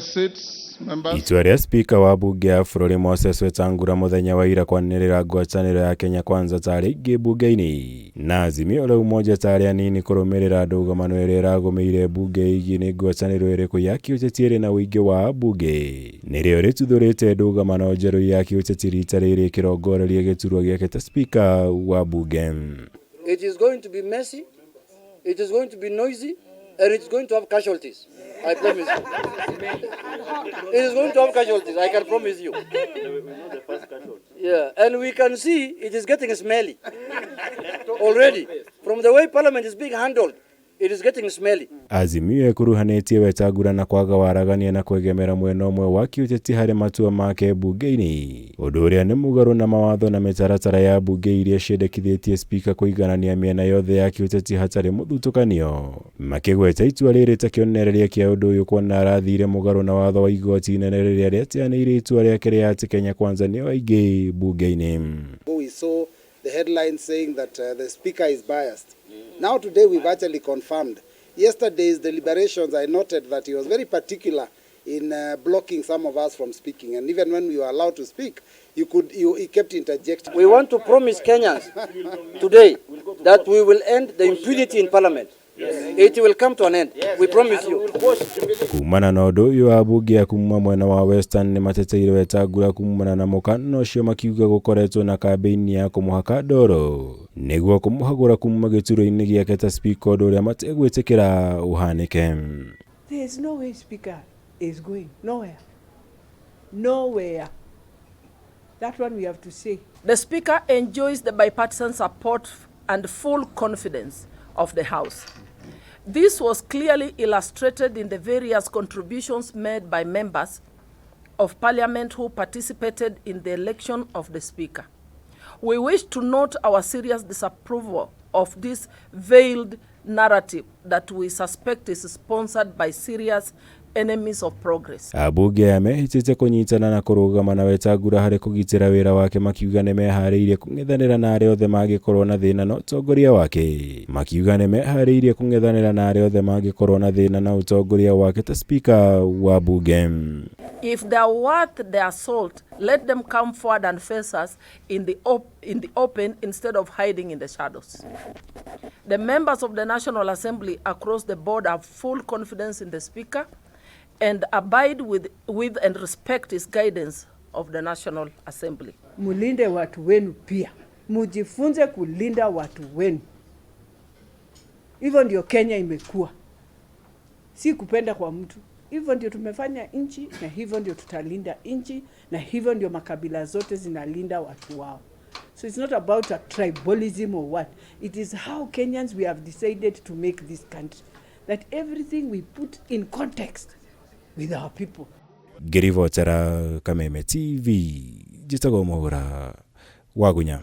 Seats, members. Itua rĩa spika wa bunge ya bũrũri Moses Wetangula mũthenya wa ira kwanĩrĩra ngwatanĩro ya Kenya Kwanza tarĩ aingĩ bunge-inĩ na Azimio la Umoja tarĩ anini kũrũmĩrĩra ndũgamano ĩrĩa ĩragũmĩire bunge ĩgiĩ nĩ ngwatanĩro ĩrĩkũ ya kĩũteti ĩrĩ na ũingĩ wa ambunge nĩrĩo rĩtuthũrĩte ndũgamano njerũ ya kĩũteti rita rĩrĩ ĩkĩrongoreria gĩturwa gĩake ta spika wa bunge. It is going to be messy, it is going to be noisy, and it's going to have casualties. I promise you. It is going to have casualties, I can promise you. Yeah, and we can see it is getting smelly already. From the way Parliament is being handled, it is getting smelly. Azimio ĩkuruhanĩtie Wetangula na kwaga waragania na kwegemera mwena ũmwe wa kĩũteti harĩ matua make bunge-inĩ, ũndũ ũrĩa nĩ mũgarũ na mawatho na mĩtaratara ya bunge iria ciendekithĩtie spika kũiganania mĩena yothe ya kĩũteti hatarĩ mũthutũkanio. Makĩgweta itua rĩrĩ ta kĩonereria kĩa ũndũ ũyũ kuona arathire mũgarũ na watho wa igoti inene rĩrĩa rĩateanĩirie itua rĩake rĩa atĩ Kenya Kwanza nĩo aingĩ bunge-inĩ. We saw the headline saying that the speaker is biased. Now today we've actually confirmed. Yesterday's deliberations, I noted that he was very particular in blocking some of us from speaking. And even when we were allowed to speak, he kept interjecting. We want to promise Kenyans today that we will end the impunity in Parliament. It will come to an end. We promise you. Kumana na ũndũ ũyũ, ambunge a kuma mwena wa Western nĩ mateteire Wetangula kumana na mũkana ũcio, makiuga gũkoretwo na kambĩini ya kũmũhaka ndoro nĩguo kũmũhagũra kuma gĩturwa-inĩ gĩake ta spika, ũndũ ũrĩa mategwĩtĩkĩra ũhanĩke. There is no way Speaker is going. Nowhere. Nowhere. That one we have to say. The Speaker enjoys the bipartisan support and full confidence of the House. This was clearly illustrated in the various contributions made by members of Parliament who participated in the election of the Speaker. We wish to note our serious disapproval of this veiled narrative that we suspect is sponsored by serious enemies of progress. Ambunge aya mehĩtĩte kũnyitana na kũrũgama na Wetangula harĩ kũgitĩra wĩra wake, makiuga nĩ meharĩirie kũng'ethanĩra na arĩa othe mangĩkorwo na thĩna na ũtongoria wake, makiuga nĩ meharĩirie kũng'ethanĩra na arĩa othe mangĩkorwo na thĩna na ũtongoria wake ta spika wa bunge. If they are worth their salt, let them come forward and face us in the open instead of hiding in the shadows. The members of the National Assembly across the board have full confidence in the Speaker and abide with and respect his guidance of the National Assembly. Mulinde watu wenu pia, mujifunze kulinda watu wenu. Hivyo ndio Kenya imekuwa, si kupenda kwa mtu. Hivyo ndio tumefanya nchi, na hivyo ndio tutalinda nchi, na hivyo ndio makabila zote zinalinda watu wao. So it's not about a tribalism or what. It is how Kenyans, we have decided to make this country. That everything we put in context with our people. Ngĩribotera Kameme TV, njĩtagwo Mwaura Wagunya.